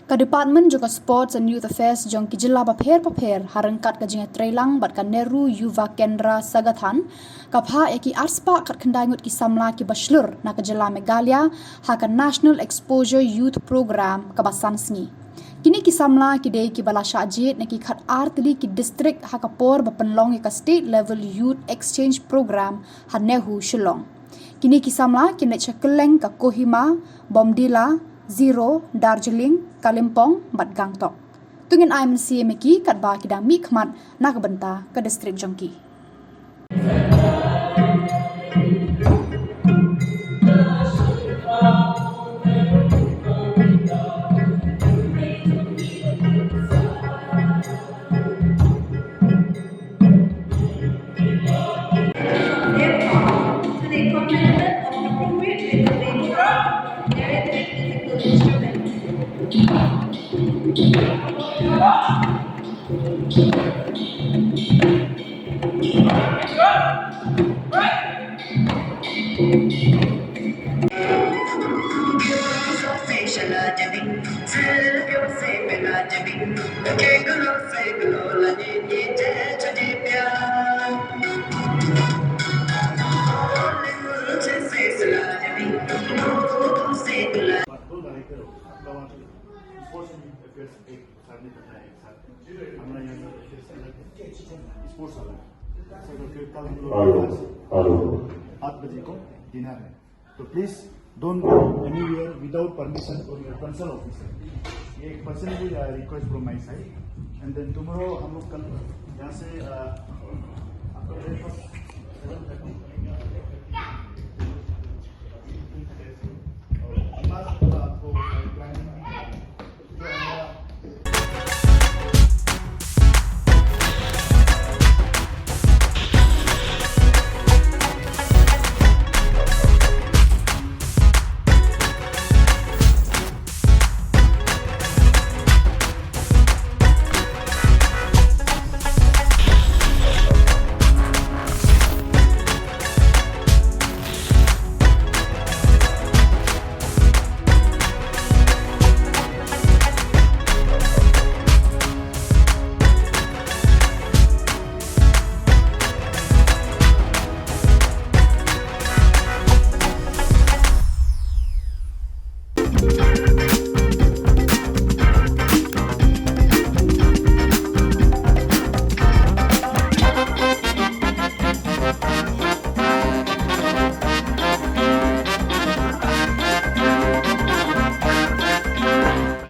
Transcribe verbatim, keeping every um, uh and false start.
Ka Department jong ka Sports and Youth Affairs jong ki jylla bapher bapher, ha ryngkat ka jingïatreilang bad ka Nehru Yuva Kendra Sagathan, ka phah ïa ki arspah khatkhyndai ngut ki samla kiba shlur na ka jylla Meghalaya ha ka National Exposure Youth Program kaba san sngi. Kine ki samla ki dei kiba la shah jied na ki khatar tylli ki district ha ka por ba pynlong ïa ka State Level Youth Exchange Program ha Nehru Shillong. Kine ki samla kin leit sha kylleng ka Kohima, Bomdila, Ziro, Darjeeling, Kalimpong bad Gangtok. To ngin ai mynsiem ïa ki katba ki dang mihkhmat na ka bynta ka district jong ki. Therefore, to the accompaniment of appropriate rhythmic music, there is a musical instrument. Sports वाला। सर, फिर कल हम लोग hello, hello. सात बजे को डिनर है। तो please don't go anywhere without permission from your concerned officer। ये एक personally request from my side. And then tomorrow हम लोग कल यहाँ से अ, आपका ब्रेकफास्ट सेवन थर्टी।